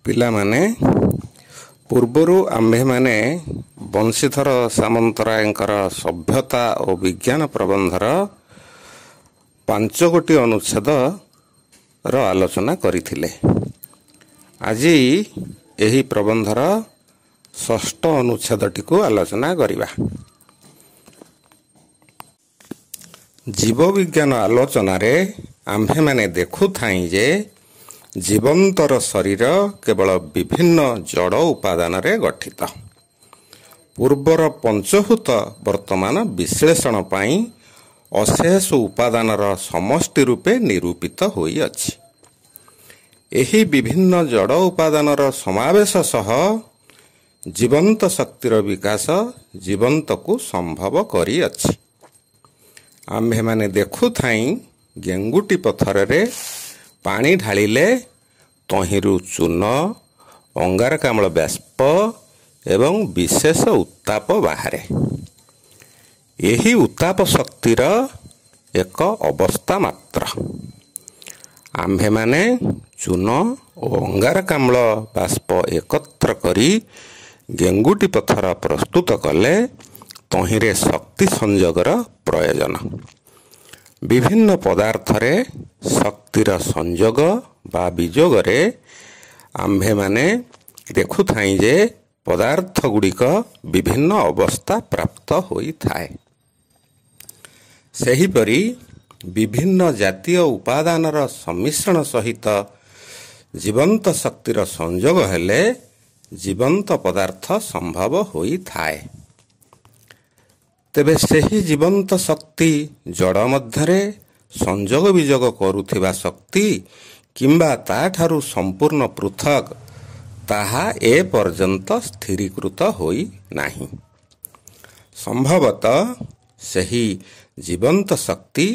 ପିଲାମାନେ, ପୂର୍ବରୁ ଆମ୍ଭେମାନେ ବଂଶୀଧର ସାମନ୍ତରାୟଙ୍କର ସଭ୍ୟତା ଓ ବିଜ୍ଞାନ ପ୍ରବନ୍ଧର 5 ଗୋଟି ଅନୁଚ୍ଛେଦର ଆଲୋଚନା କରିଥିଲେ। ଆଜି ଏହି ପ୍ରବନ୍ଧର ଷଷ୍ଠ ଅନୁଚ୍ଛେଦଟିକୁ ଆଲୋଚନା କରିବା। ଜୀବବିଜ୍ଞାନ ଆଲୋଚନାରେ ଆମ୍ଭେମାନେ ଦେଖୁଥାଇଁ ଯେ ଜୀବନ୍ତର ଶରୀର କେବଳ ବିଭିନ୍ନ ଜଡ଼ ଉପାଦାନରେ ଗଠିତ। ପୂର୍ବର ପଞ୍ଚଭୂତ ବର୍ତ୍ତମାନ ବିଶ୍ଳେଷଣ ପାଇଁ ଅଶେଷ ଉପାଦାନର ସମଷ୍ଟି ରୂପେ ନିରୂପିତ ହୋଇଅଛି। ଏହି ବିଭିନ୍ନ ଜଡ଼ ଉପାଦାନର ସମାବେଶ ସହ ଜୀବନ୍ତ ଶକ୍ତିର ବିକାଶ ଜୀବନ୍ତକୁ ସମ୍ଭବ କରିଅଛି। ଆମ୍ଭେମାନେ ଦେଖୁଥାଇଁ ଗେଙ୍ଗୁଟି ପଥରରେ ପାଣି ଢାଳିଲେ ତହିଁରୁ ଚୂନ, ଅଙ୍ଗାରକାମ୍ଳ ବାଷ୍ପ ଏବଂ ବିଶେଷ ଉତ୍ତାପ ବାହାରେ। ଏହି ଉତ୍ତାପ ଶକ୍ତିର ଏକ ଅବସ୍ଥା ମାତ୍ର। ଆମ୍ଭେମାନେ ଚୂନ ଓ ଅଙ୍ଗାରକାମ୍ଳ ବାଷ୍ପ ଏକତ୍ର କରି ଗେଙ୍ଗୁଟି ପଥର ପ୍ରସ୍ତୁତ କଲେ ତହିଁରେ ଶକ୍ତି ସଂଯୋଗର ପ୍ରୟୋଜନ। ବିଭିନ୍ନ ପଦାର୍ଥରେ ଶକ୍ତିର ସଂଯୋଗ ବା ବିଯୋଗରେ ଆମ୍ଭେମାନେ ଦେଖୁଥାଇଁ ଯେ ପଦାର୍ଥ ଗୁଡ଼ିକ ବିଭିନ୍ନ ଅବସ୍ଥା ପ୍ରାପ୍ତ ହୋଇଥାଏ। ସେହିପରି ବିଭିନ୍ନ ଜାତୀୟ ଉପାଦାନର ସମ୍ମିଶ୍ରଣ ସହିତ ଜୀବନ୍ତ ଶକ୍ତିର ସଂଯୋଗ ହେଲେ ଜୀବନ୍ତ ପଦାର୍ଥ ସମ୍ଭବ ହୋଇଥାଏ। ତେବେ ସେହି ଜୀବନ୍ତ ଶକ୍ତି ଜଡ଼ ମଧ୍ୟରେ ସଂଯୋଗ ବିଯୋଗ କରୁଥିବା ଶକ୍ତି କିମ୍ବା ତାଠାରୁ ସମ୍ପୂର୍ଣ୍ଣ ପୃଥକ୍, ତାହା ଏପର୍ଯ୍ୟନ୍ତ ସ୍ଥିରୀକୃତ ହୋଇନାହିଁ। ସମ୍ଭବତଃ ସେହି ଜୀବନ୍ତ ଶକ୍ତି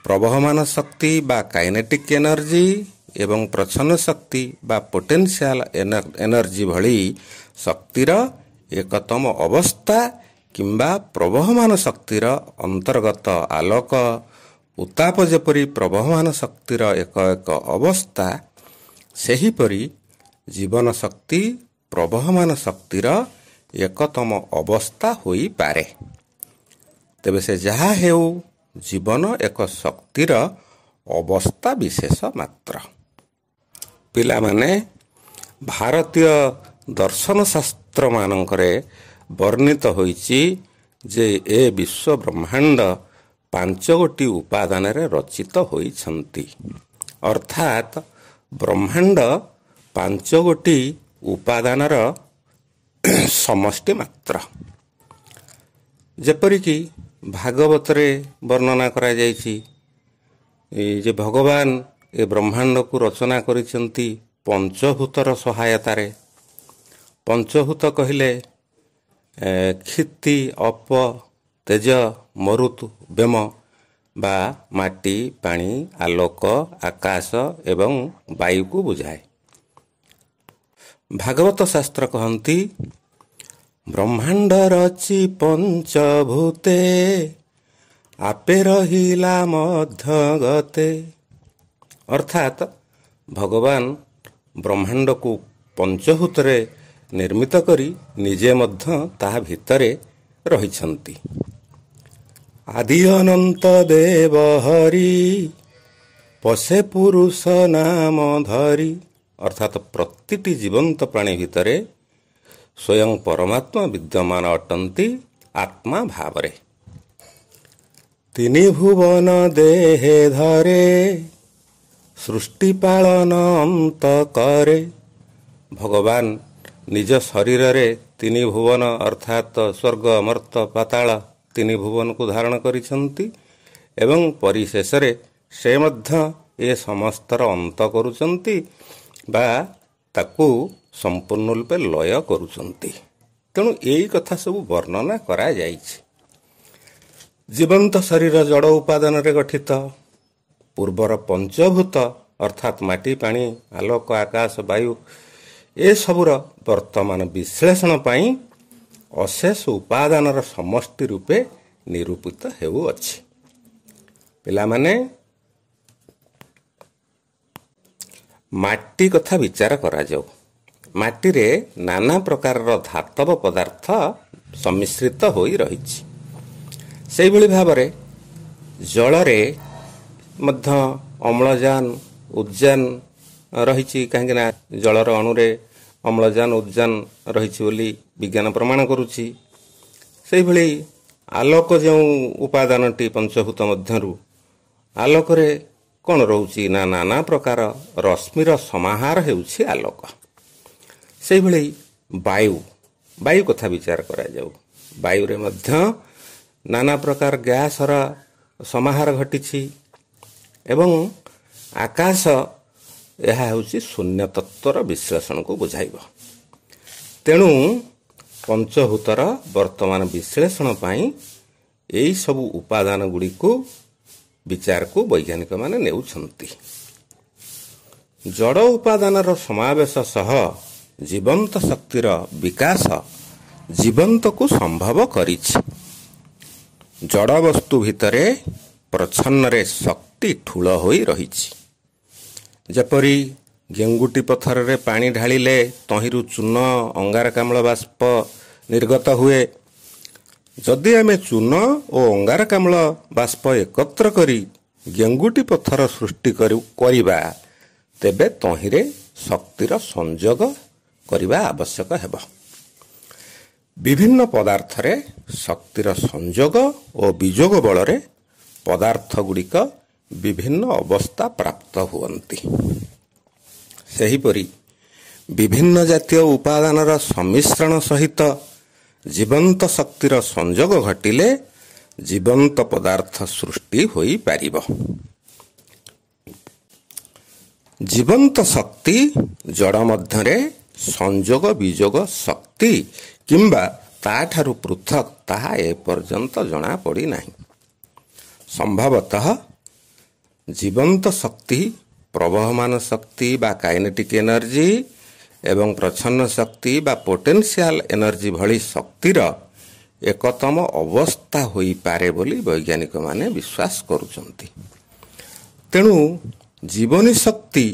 ପ୍ରବହମାନ ଶକ୍ତି ବା କାଇନେଟିକ୍ ଏନର୍ଜି ଏବଂ ପ୍ରଚ୍ଛନ୍ନ ଶକ୍ତି ବା ପୋଟେନ୍ସିଆଲ ଏନର୍ଜି ଭଳି ଶକ୍ତିର ଏକତମ ଅବସ୍ଥା କିମ୍ବା ପ୍ରବହମାନ ଶକ୍ତିର ଅନ୍ତର୍ଗତ ଆଲୋକ ଉତ୍ତାପ ଯେପରି ପ୍ରବହମାନ ଶକ୍ତିର ଏକ ଏକ ଅବସ୍ଥା, ସେହିପରି ଜୀବନ ଶକ୍ତି ପ୍ରବହମାନ ଶକ୍ତିର ଏକତମ ଅବସ୍ଥା ହୋଇପାରେ। ତେବେ ସେ ଯାହା ହେଉ, ଜୀବନ ଏକ ଶକ୍ତିର ଅବସ୍ଥା ବିଶେଷ ମାତ୍ର। ପିଲାମାନେ, ଭାରତୀୟ ଦର୍ଶନ ଶାସ୍ତ୍ରମାନଙ୍କରେ ବର୍ଣ୍ଣିତ ହୋଇଛି ଯେ ଏ ବିଶ୍ୱ ବ୍ରହ୍ମାଣ୍ଡ 5 ଗୋଟି ଉପାଦାନରେ ରଚିତ ହୋଇଛନ୍ତି। ଅର୍ଥାତ୍ ବ୍ରହ୍ମାଣ୍ଡ 5 ଗୋଟି ଉପାଦାନର ସମଷ୍ଟି ମାତ୍ର। ଯେପରିକି ଭାଗବତରେ ବର୍ଣ୍ଣନା କରାଯାଇଛି ଯେ ଭଗବାନ ଏ ବ୍ରହ୍ମାଣ୍ଡକୁ ରଚନା କରିଛନ୍ତି ପଞ୍ଚଭୂତର ସହାୟତାରେ। ପଞ୍ଚଭୂତ କହିଲେ କ୍ଷିତି, ଅପ, ତେଜ, ମରୁତ, ବ୍ୟୋମ ବା ମାଟି, ପାଣି, ଆଲୋକ, ଆକାଶ ଏବଂ ବାୟୁକୁ ବୁଝାଏ। ଭାଗବତ ଶାସ୍ତ୍ର କହନ୍ତି, ବ୍ରହ୍ମାଣ୍ଡ ରଚି ପଞ୍ଚଭୂତେ, ଆପେ ରହିଲା ମଧ୍ୟଗତେ। ଅର୍ଥାତ୍ ଭଗବାନ ବ୍ରହ୍ମାଣ୍ଡକୁ ପଞ୍ଚଭୂତରେ ନିର୍ମିତ କରି ନିଜେ ମଧ୍ୟ ତାହା ଭିତରେ ରହିଛନ୍ତି। ଆଦି ଅନନ୍ତ ଦେବ ହରି, ପଶେ ପୁରୁଷ ନାମ ଧରି। ଅର୍ଥାତ୍ ପ୍ରତିଟି ଜୀବନ୍ତ ପ୍ରାଣୀ ଭିତରେ ସ୍ୱୟଂ ପରମାତ୍ମା ବିଦ୍ୟମାନ ଅଟନ୍ତି ଆତ୍ମା ଭାବରେ। ତିନି ଭୁବନ ଦେହେ ଧରେ, ସୃଷ୍ଟି ପାଳନ ଅନ୍ତ କରେ। ଭଗବାନ ନିଜ ଶରୀରରେ ତିନି ଭୁବନ ଅର୍ଥାତ୍ ସ୍ୱର୍ଗ, ମର୍ତ୍ତ, ପାତାଳ ତିନି ଭୁବନକୁ ଧାରଣ କରିଛନ୍ତି ଏବଂ ପରିଶେଷରେ ସେ ମଧ୍ୟ ଏ ସମସ୍ତର ଅନ୍ତ କରୁଛନ୍ତି ବା ତାକୁ ସମ୍ପୂର୍ଣ୍ଣ ରୂପେ ଲୟ କରୁଛନ୍ତି। ତେଣୁ ଏଇ କଥା ସବୁ ବର୍ଣ୍ଣନା କରାଯାଇଛି। ଜୀବନ୍ତ ଶରୀର ଜଡ଼ ଉପାଦାନରେ ଗଠିତ। ପୂର୍ବର ପଞ୍ଚଭୂତ ଅର୍ଥାତ୍ ମାଟି, ପାଣି, ଆଲୋକ, ଆକାଶ, ବାୟୁ ଏସବୁର ବର୍ତ୍ତମାନ ବିଶ୍ଳେଷଣ ପାଇଁ ଅଶେଷ ଉପାଦାନର ସମଷ୍ଟି ରୂପେ ନିରୂପିତ ହେଉଅଛି। ପିଲାମାନେ, ମାଟି କଥା ବିଚାର କରାଯାଉ। ମାଟିରେ ନାନା ପ୍ରକାରର ଧାତବ ପଦାର୍ଥ ସମ୍ମିଶ୍ରିତ ହୋଇ ରହିଛି। ସେଇଭଳି ଭାବରେ ଜଳରେ ମଧ୍ୟ ଅମ୍ଳଜାନ, ଉଦଜାନ ରହିଛି, କାହିଁକିନା ଜଳର ଅଣୁରେ ଅମ୍ଳଜାନ, ଉଦଜାନ ରହିଛି ବୋଲି ବିଜ୍ଞାନ ପ୍ରମାଣ କରୁଛି। ସେଇଭଳି ଆଲୋକ ଯେଉଁ ଉପାଦାନଟି ପଞ୍ଚଭୂତ ମଧ୍ୟରୁ, ଆଲୋକରେ କ'ଣ ରହୁଛି ନା ନାନା ପ୍ରକାର ରଶ୍ମିର ସମାହାର ହେଉଛି ଆଲୋକ। ସେଇଭଳି ବାୟୁ, ବାୟୁ କଥା ବିଚାର କରାଯାଉ। ବାୟୁରେ ମଧ୍ୟ ନାନା ପ୍ରକାର ଗ୍ୟାସର ସମାହାର ଘଟିଛି। ଏବଂ ଆକାଶ, ଏହା ହେଉଛି ଶୂନ୍ୟ ତତ୍ତ୍ୱର ବିଶ୍ଳେଷଣକୁ ବୁଝାଇବ। ତେଣୁ ପଞ୍ଚଭୂତର ବର୍ତ୍ତମାନ ବିଶ୍ଳେଷଣ ପାଇଁ ଏହିସବୁ ଉପାଦାନ ଗୁଡ଼ିକୁ ବିଚାରକୁ ବୈଜ୍ଞାନିକମାନେ ନେଉଛନ୍ତି। ଜଡ଼ ଉପାଦାନର ସମାବେଶ ସହ ଜୀବନ୍ତ ଶକ୍ତିର ବିକାଶ ଜୀବନ୍ତକୁ ସମ୍ଭବ କରିଛି। ଜଡ଼ ବସ୍ତୁ ଭିତରେ ପ୍ରଚ୍ଛନ୍ନରେ ଶକ୍ତି ଠୁଳ ହୋଇ ରହିଛି। ଯେପରି ଗେଙ୍ଗୁଟି ପଥରରେ ପାଣି ଢାଳିଲେ ତହିଁରୁ ଚୂନ, ଅଙ୍ଗାରକାମ୍ଳ ବାଷ୍ପ ନିର୍ଗତ ହୁଏ। ଯଦି ଆମେ ଚୂନ ଓ ଅଙ୍ଗାରକାମ୍ଳ ବାଷ୍ପ ଏକତ୍ର କରି ଗେଙ୍ଗୁଟି ପଥର ସୃଷ୍ଟି କରିବା, ତେବେ ତହିଁରେ ଶକ୍ତିର ସଂଯୋଗ କରିବା ଆବଶ୍ୟକ ହେବ। ବିଭିନ୍ନ ପଦାର୍ଥରେ ଶକ୍ତିର ସଂଯୋଗ ଓ ବିଯୋଗ ବଳରେ ପଦାର୍ଥ ଗୁଡ଼ିକ ବିଭିନ୍ନ ଅବସ୍ଥା ପ୍ରାପ୍ତ ହୁଅନ୍ତି। ସେହିପରି ବିଭିନ୍ନ ଜାତୀୟ ଉପାଦାନର ସମ୍ମିଶ୍ରଣ ସହିତ ଜୀବନ୍ତ ଶକ୍ତିର ସଂଯୋଗ ଘଟିଲେ ଜୀବନ୍ତ ପଦାର୍ଥ ସୃଷ୍ଟି ହୋଇପାରିବ। ଜୀବନ୍ତ ଶକ୍ତି ଜଡ଼ ମଧ୍ୟରେ ସଂଯୋଗ ବିଯୋଗ ଶକ୍ତି କିମ୍ବା ତାଠାରୁ ପୃଥକ୍, ତାହା ଏପର୍ଯ୍ୟନ୍ତ ଜଣାପଡ଼ିନାହିଁ। ସମ୍ଭବତଃ ଜୀବନ୍ତ ଶକ୍ତି ପ୍ରବହମାନ ଶକ୍ତି ବା କାଇନେଟିକ୍ ଏନର୍ଜି ଏବଂ ପ୍ରଚ୍ଛନ୍ନ ଶକ୍ତି ବା ପୋଟେନ୍ସିଆଲ ଏନର୍ଜି ଭଳି ଶକ୍ତିର ଏକତମ ଅବସ୍ଥା ହୋଇପାରେ ବୋଲି ବୈଜ୍ଞାନିକମାନେ ବିଶ୍ୱାସ କରୁଛନ୍ତି। ତେଣୁ ଜୀବନୀ ଶକ୍ତି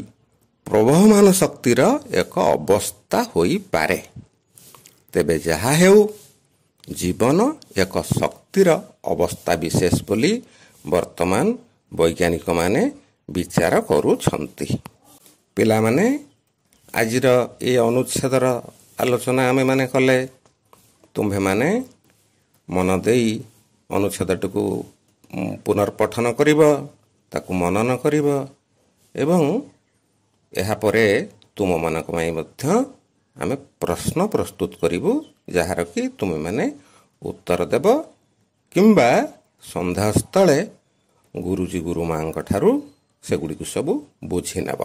ପ୍ରବହମାନ ଶକ୍ତିର ଏକ ଅବସ୍ଥା ହୋଇପାରେ। ତେବେ ଯାହା ହେଉ, ଜୀବନ ଏକ ଶକ୍ତିର ଅବସ୍ଥା ବିଶେଷ ବୋଲି ବର୍ତ୍ତମାନ ବୈଜ୍ଞାନିକମାନେ ବିଚାର କରୁଛନ୍ତି। ପିଲାମାନେ, ଆଜିର ଏ ଅନୁଚ୍ଛେଦର ଆଲୋଚନା ଆମେମାନେ କଲେ। ତୁମ୍ଭେମାନେ ମନ ଦେଇ ଅନୁଚ୍ଛେଦଟିକୁ ପୁନର୍ପଠନ କରିବ, ତାକୁ ମନନ କରିବ ଏବଂ ଏହାପରେ ତୁମମାନଙ୍କ ପାଇଁ ମଧ୍ୟ ଆମେ ପ୍ରଶ୍ନ ପ୍ରସ୍ତୁତ କରିବୁ, ଯାହାର କି ତୁମେମାନେ ଉତ୍ତର ଦେବ କିମ୍ବା ସନ୍ଧ୍ୟାସ୍ଥଳେ ଗୁରୁଜୀ ଗୁରୁମାଙ୍କ ଠାରୁ ସେଗୁଡ଼ିକୁ ସବୁ ବୁଝି ନେବ।